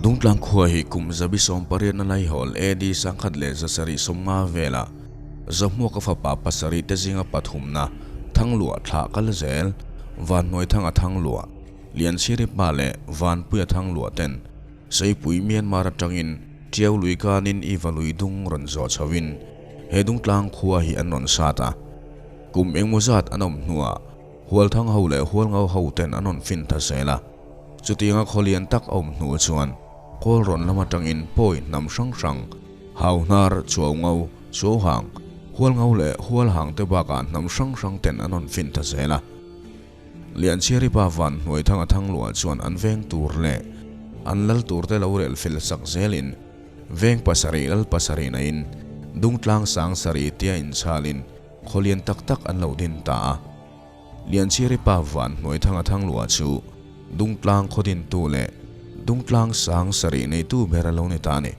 Dungtlang khua hi kum 18 na laihawl AD 1750 vela Zahmuaka fapa pasarih te zinga pathumna Thangluah thlah kal zel, Vanhnuaithanga Thangluah, Lianchhiripa leh Vanpuia Thangluah ten Seipui Myanmar atangin Tiau lui kanin Iva lui dung rawn zawh chhoin he Dungtlang khua hi an rawn sat a. Kum engmaw zat an awm hnuah Hualthang ho leh Hualngau ho ten an rawn fin ta zel a. Chutianga khaw lian tak a awm hnu chuan Kawl rawn lam atangin pawi hnam hrang hrang, Hauhnar, Chuaungau, Chuauhang, Hualngau leh Hualhang te bakah hnam hrang hrang ten an rawn fin ta zel a. Lianchhiari pa van hnuai thanga thangluah chuan an veng tur leh an lal tur te lo rel fel sak zelin veng pasarih lal pasarih naiin dungtlang sang sarih tia inchhalin khaw lian tak tak an lo din ta a. Lianchhiri pa van hnuai thanga thangluah chu dungtlang khaw dintu leh dungtlang sang sarih neitu ber a lo ni ta a ni.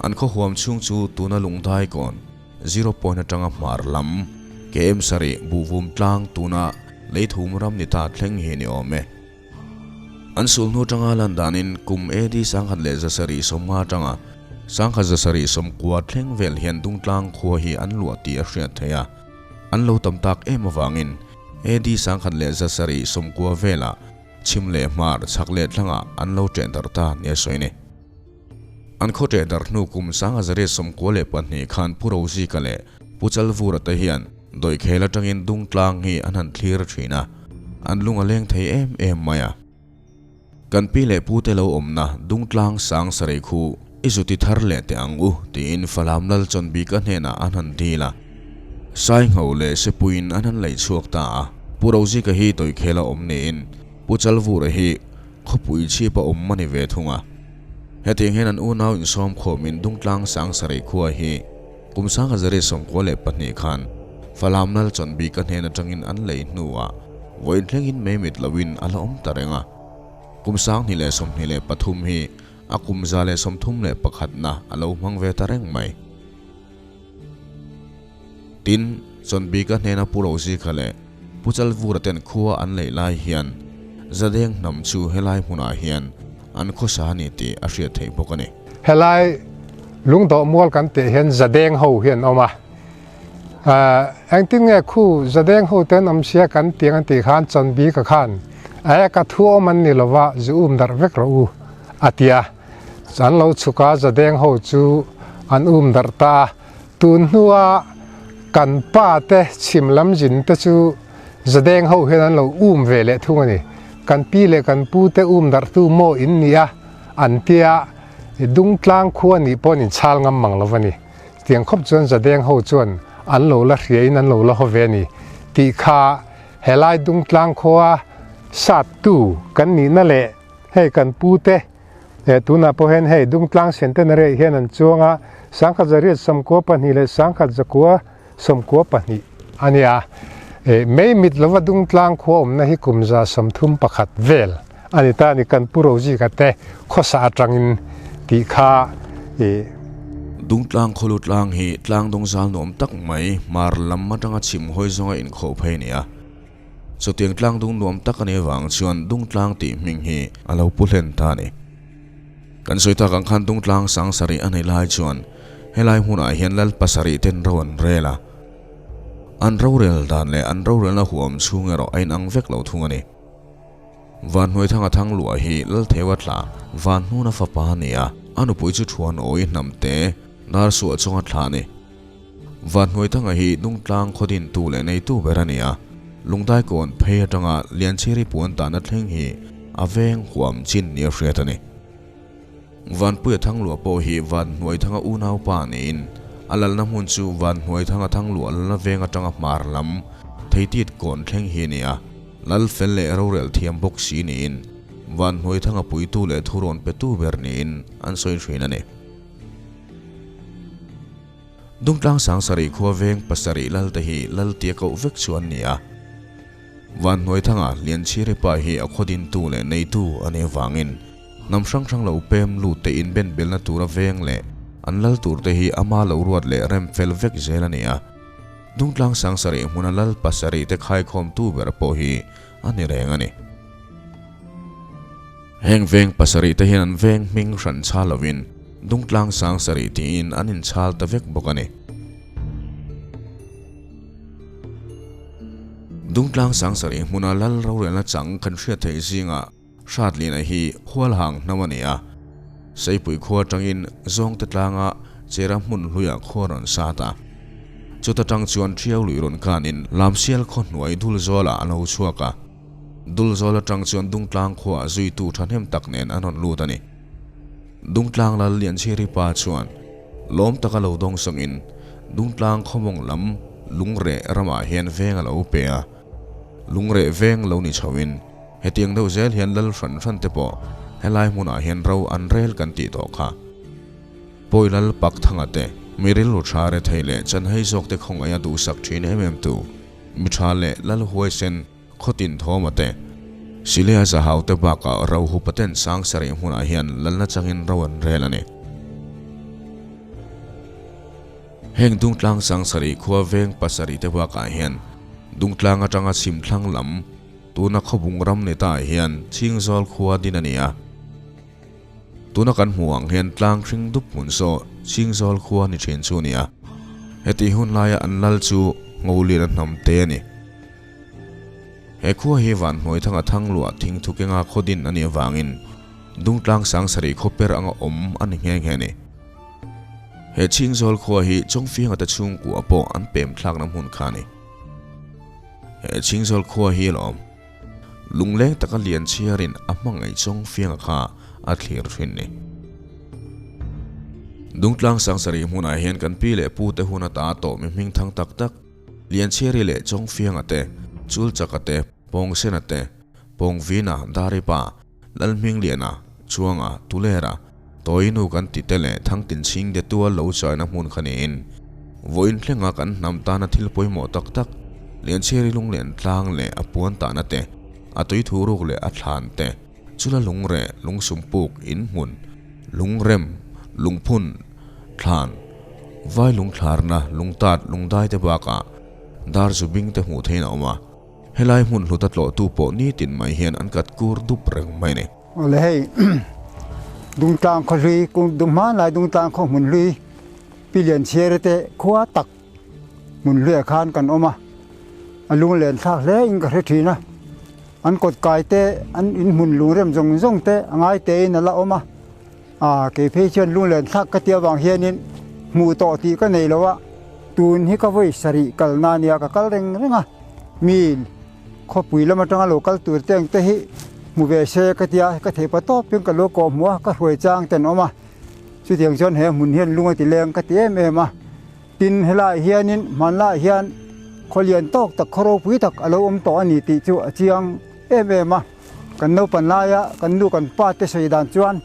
An khaw huam chhung chu tuna lungdai kawn zero point atanga hmar lam KM sarih buhvum tlang tuna leithum ram ni ta thleng hi ni awm e. An sulhnu atanga lan danin kum AD 1750 atanga 1790 thleng vel hian dungtlang khua hi an luah tih a hriat theih a. An lo tam tak em avangin AD 1790 velah chhim leh hmar chhak leh thlangah an lo ṭeh darh ta nia sawi a ni. An khaw ṭeh darh hnu kum 1992 khan Pu Rozika leh Pu Chalvura te hian Dawihkhel atangin Dungtlang hi an han thlir thin a, an lung a leng thei em em mai a. Kan pi leh pu te lo awmna Dungtlang sang sarei khu i zuti thar leh teh ang u tiin Falam Lal Chawnbika hnenah an han dil a. Saingho leh Sepuiin an han leih chhuak ta a. Pu Rozika hi Dawihkhel a awm niin Pu Chalvura hi khawpui chhip a awm a ni ve thung a. Hetiang hian an unau insawm khawmin Dungtlang sang sarei khua hi kum 1992 khan Falam Lal Chawnbika hnen atangin an lei hnuah vawiin thlengin mei mit loin a la awm ta reng a. Kum 2023 hi a kum 131na a lo hmang ve ta reng mai. Tin, Chawnbika hnena Pu Rozika leh Pu Chalvura ten khua an leih lai hian Zadeng hnam chu helai hmunah hian an khawsa a ni tih a hriat theih bawk a ni. Helai lungdawh mual kan tih hian Zadeng ho hi an awm a. Engtin nge khu Zadeng ho te an awm sia kan tiang an tih khan Chawnbika khan e ka thu awm an ni lova zu um darh vek rawh u a ti a. An lo chhuk a Zadeng ho chu an um darh ta a. Tun hnua kan pa te chhim lam zin te chu Zadeng ho hian an lo um ve leh thung a ni. Kan pi leh kan pu te um darhtu maw in ni a, an tia Dungtlang khua nih pawh an inchhal ngam mang lo va ni. Tiang khawp chuan Zadeng ho chuan an lo la hriain an lo la haw ve a ni tih kha helai Dungtlang khua sattu kan nihna leh hei kan pu te tunah pawh hian hei Dungtlang Centenary ah hian an chuang a, 1992 leh 1992 a nia. Mei mit lova Dungtlang khua awmna hi kum 31 vel a ni ta a ni, kan Pu Rozika te khawsa atangin tih kha. Dungtlang khawlu tlang hi tlang dawngzal nuam tak mai hmar lam atanga chhim hawi zawnga inkhawh phei a ni a. Chutiang tlang dung nuam tak a nih avang chuan Dungtlang tih hming hi a lo pu hlen ta a ni. Kan sawi tak ang khan Dungtlang sang sarih a neih lai chuan helai hmunah hian lal pasarih ten ro an rel a. An rorel dan leh an rorelna huam chhung erawh a inang vek lo thung a ni. Vanhnuaithanga Thangluah hi Laltheu a tla, Vanhnuna fapa a ni a, a nupui chu Thuan Awi hnamte Darsuah chunga thla a ni. Vanhnuaithanga hi Dungtlang khaw dintu leh neitu ber a ni a, Lungdaikawn phei atanga Lianchhiri puan tahna thleng hi a veng huam chin nia hriat a ni. Vanpuia Thangluah pawh hi Vanhnuaithanga unaupa niin a lalna hmun chu Vanhnuaithanga Thangluah lalna veng atanga hmar lam Theitit kawn thleng hi a ni a, lal fel leh rorel thiam bawk si niin Vanhnuaithanga puitu leh thurawn petu ber niin an sawi thin a ni. Dungtlang sang sarih khua veng pasarih lal te hi lal tia koh vek chu an ni a. Vanhnuaithanga Lianchhiri pa hi a khaw dintu leh neitu a nih avangin hnam hrang hrang lo pem lut te inben belna tura veng leh an lal tur te hi ama lo ruat leh rem fel vek zel a ni a. Dungtlang sang sarih hmuna lal pasarih te khaikhawmtu ber pawh hi a ni reng a ni. Heng veng pasarih te hian an veng hming hran chhal lovin Dungtlang sang sarih tiin an inchhal ta vek bawk a ni. Dungtlang sang sarih hmuna lal rorelna chang kan hriat theih zingah Hratlina hi Hualhang hnam a ni a, Seipui khua atangin Zawngte tlanga Chera hmun hluiah khua rawn sat a. Chuta tang chuan Ṭhiau lui rawn kanin Lamsial khaw hnuai Dulzawlah a lo chhuak a. Dulzawl atang chuan Dungtlang khuaah zuitu thahnem tak nen an rawn lut a ni. Dungtlang lal Lianchhiri pa chuan lawm taka lo dawng sawngin Dungtlang khawmawng lam Lungreh ramah hian veng a lo pe a. Lungreh veng lo ni chhoin hetiang deuh zel hian lal hran hran te pawh helai hmunah hian ro an rel kan tih tawh kha. Pawi lal Pak Thanga te, mi rilru tha rethei leh chanhei zawk te khawngaih a duhsak thin em em tu, mi tha leh lal huaisen, Khawtin Thawma te, Silea Zahau te bakah Rohu Paten sang sarih hmunah hian lalna changin ro an rel a ni. Heng Dungtlang sang sarih khua veng pasarih te bakah hian Dungtlang atanga chhimthlang lam tuna khawbung ram ni ta hian Chhingzawl khua din a ni a. Tuna kan hmuh ang hian tlang hring dup hmun saw Chhingzawl khua ni thin chu a ni a. Heti hun laia an lal chu Ngolian a hnam te a ni. He khua hi van hnuai thanga thang luah thing thu kenga khaw din a nih avangin Dungtlang sang sarih khaw per anga awm a ni nghe nghe a ni. He Chhingzawl khua hi Chawngfianga te chhungkua pawh an pem thlakna hmun kha a ni. He Chhingzawl khua hi alawm lungleng taka lian chhiarin a hmangaih Chawngfianga kha a thlir thin ni. Dungtlang sang sarih hmunah hian kan pi leh pu te hun ata tawh mi hming thang tak tak, Lianchhiari leh Chawngfianga te, Chulchaka te, Pawngsena te, Pawngvina, Daripa, Lalhmingliana, Chuanga, Tulera, Tawinu kan ti te leh Thangtinchhing te tual lo chaina hmun kha niin vawiin thlenga kan hnam tana thil pawimawh tak tak Lianchhiari lunglen tlang leh a puan tahna te, a tui thuruk leh a thlan te, chula lungreh, lungsumpuk, inhmun, lungrem, lungphun, thlan, Vai lungthlarna, lungtat, lungdai te bakah dar zu bing te hmuh theihin a awm a, helai hmun hluta tlawhtu pawh nitin mai hian an kat kur dup reng mai a ni. Awle hei, Dungtlang khaw hlui, Dunghmanlai Dungtlang khaw hmun hlui, Pi Lianchhiari te khua tak hmun hluiah khan kan awm a, a lunglen thlak hle in ka hre thin a, an kawt kai te, an inhmun lungrem zawng zawng te a ngai tein a la awm a. A, kei phei chuan lunglen thlak ka tih avang hianin hmuh tawh tih ka nei lo a, tun hi ka vawi sarih kalna a nia, ka kal reng reng a, mi khawpui lam atanga lo kal tur te ang te hi hmu ve se ka ti a, ka theih pa tawpin ka lo kawh hmuh a, ka hruai chang ten awm a, chutiang chuan he hmun hian lung a ti leng ka ti em em a, tin helaiah hianin hmanlaiah hian khaw lian tawk tak khaw ropui tak a lo awm tawh a ni tih chu a chiang em em a. Kan naupan laia kan nu kan pa te sawi dan chuan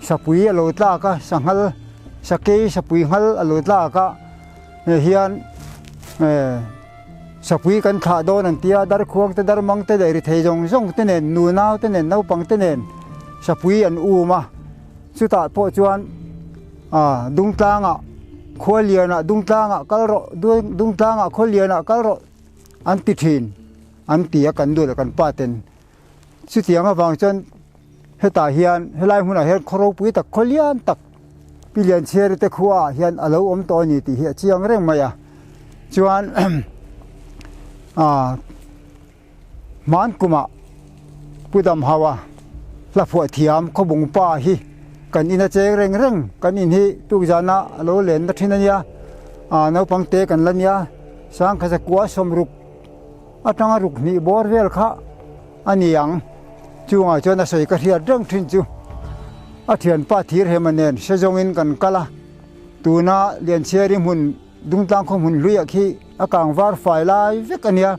sapui a lo tlak a, sanghal sakei sapui nghal a lo tlak a, hei hian sapui kan thlah dawn an tia darkhuang te darmang te leh ri thei zawng zawng te nen nunau te nen naupang te nen sapui an um a, chutah pawh chuan Dungtlangah Khualianah Dungtlangah kal rawh Dungtlangah Khualianah kal rawh an ti thin. An ti a kan nu leh kan pa ten chutiang avang chuan hetah hian helai hmunah hian khaw ropui tak khaw lian tak Pi Lianchhiari te khuaah hian a lo awm tawh a ni tih hi a chiang reng mai a chuan ah hman kumah Pu Damhaua hla phuah thiam khawbung pa hi kan in a cheng reng reng kan in hi tukzana a lo lenna thin a nia ah naupang te kan la nia sangkhat zakua sawmruk. Atanga ruk hnih bawr vel kha a ni ang. Chungah chuan a sawi ka hriat reng thin chu a thianpa thir hema nen hre zawngin kan kal a. Tuna Lianchhiari hmun Dungtlang khaw hmun hluiah khi a kang var fai lai vek a nia.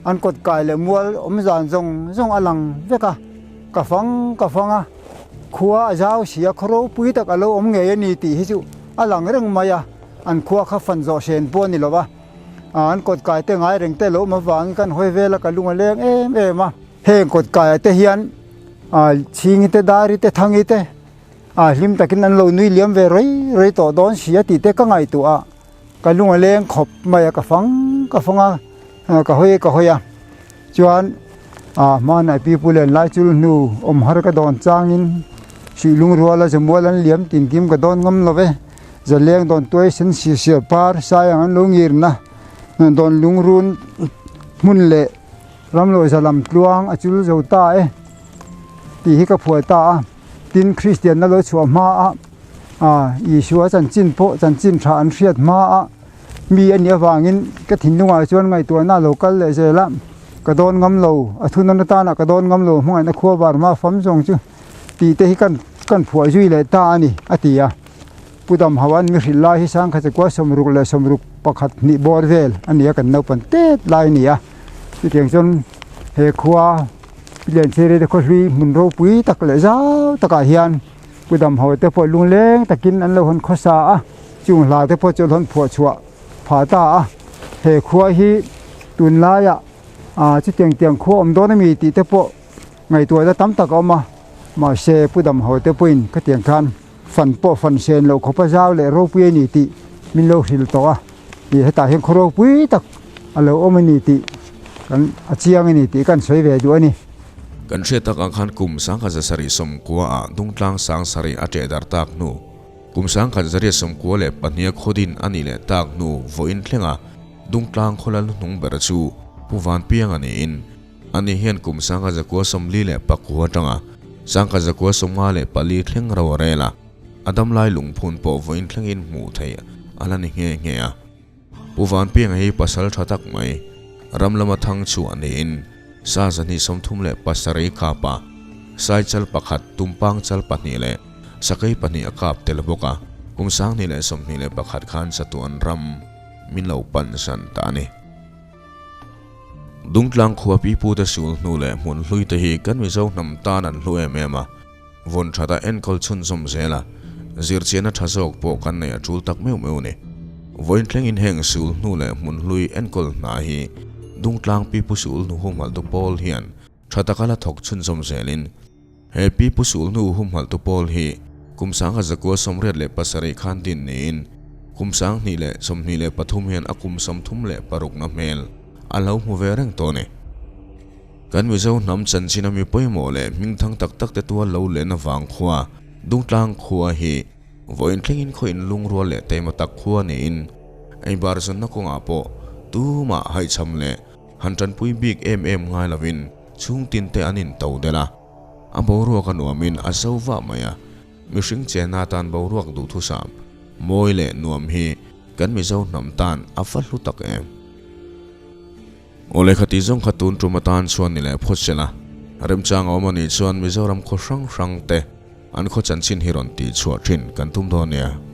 An kawt kai leh mual awm zan zawng zawng a lang vek a. Ka fang ka fang a, khua a zau si a, khaw ropui tak a lo awm ngei a ni tih hi chu a lang reng mai a. An khua kha fan zawh hren pawh a ni lo va. An kawt kai te ngai reng te lo awm avangin kan hawi vel a ka lung a leng em em a. Heng kawt kaiah te hian chhingi te dari te thangi te hlim takin an lo nui liam ve rei rei tawh dawn si a tih te ka ngaihtuah a, ka lung a leng khawp mai a ka fang ka fang a ka hawi ka hawi a chuan. A hmanah pi pu len lai chul hnu awm har ka dawn changin Suih lungruala zamual an liam tinkim ka dawn ngam lo ve. Zaleng dawn tuai sen sir siar par sai ang an lo ngirna dawn lungrun hmun leh ramlawih za lam tluang a chul zo ta e tih hi ka phuah ta a. Tin, Kristianna lo chhuah hma a Isua chanchin pawh chanchin tha an hriat hma a mi a nih avangin ka thinlungah chuan ngaihtuahna a lo kal leh zel a, ka dawn ngam lo, a thunawn atana ka dawn ngam lo hmangaihna khua var hma fam zawng chu tih te hi kan kan phuah zui leh ta a ni, a ti a. Pu Damhauan mi hrilh lai hi sangkhat chakua 61 hnih bawr vel a ni a, kan naupan tet lai a ni a. Chutiang chuan he khua Lianchhiri te khawhlui hmun ropui tak leh zau takah hian Pu Damhauh te pawh lungleng takin an lo hawn khawsa a, chung hla te pawh chu an hawn phuah chhuah phah ta a. He khua hi tunlaiah chutiang tiang khua awm dawn a mi tih te pawh ngaihtuahna tam tak a awm a, mahse Pu Damhauh te pawhin khatiang khan fan pawh fan sen loh khawpa zau leh ropui a ni tih min lo hrilh tawh a, ih hetah hian khaw ropui tak a lo awm a ni tih kan a chiang a ni tih kan sawi ve duh a ni. Kan hriat tak ang khan kum 1790 ah Dungtlang 7000 a ṭeh darh tak hnu, kum 1992 a khawdin a nih leh tak hnu vawiin thlenga Dungtlang khawlal hnuhnung ber chu Pu Vanpianga niin ani hian kum 1949 atanga 1954 thleng ro a rel a, a damlai lungphun pawh vawiin thlengin hmuh theih a la ni nghe nghe a. Pu Vanpianga hi pasal tha tak mai, ram lama thang chhuah niin sa 237 kap a, sai chal pakhat, tumpang chal pahnih leh sakei pahnih a kap tel bawk a, kum 2021 khan chatuan ram min lo pan san ta a ni. Dungtlang khua pipute sul hnu leh hmun hlui te hi kan Mizo hnam tan an hlu em em a, Vawn that a enkawl chhunzawm zel a, zirchianna tha zawk pawh kan nei a tul tak meuh meuh a ni. Vawiin thlengin heng sul hnu leh hmun hlui enkawl hna hi Dungtlang Pipu Sul Hnu Humhalhtu Pawl hian tha taka la thawk chhunzawm zelin he Pipu Sul Hnu Humhalhtu Pawl hi kum 1987 khan din niin kum 2023 hian a kum 36 na hmel a lo hmu ve reng tawh a ni. Kan Mizo hnam chanchin a mi pawimawh leh hmingthang tak tak te tual lo len avang khua, Dungtlang khua hi vawiin thlengin khaw inlungrual leh taima tak khua niin eibar zawnna kawngah pawh tumah haihchham leh han tanpui bik em em ngai lovin chhungtin te an into delh a. A boruak a nuamin a zo vah mai a, mihring chenna atan boruak duhthusam mawi leh nuam hi kan Mizo hnam tan a va hlu tak em. Aw lehkha tih zawng kha tun tum atan chuan ni leh phawt se la, remchang a awm a nih chuan Mizoram khaw hrang hrang te an khaw chanchin hi rawn tih chhuah thin kan tum dawn nia.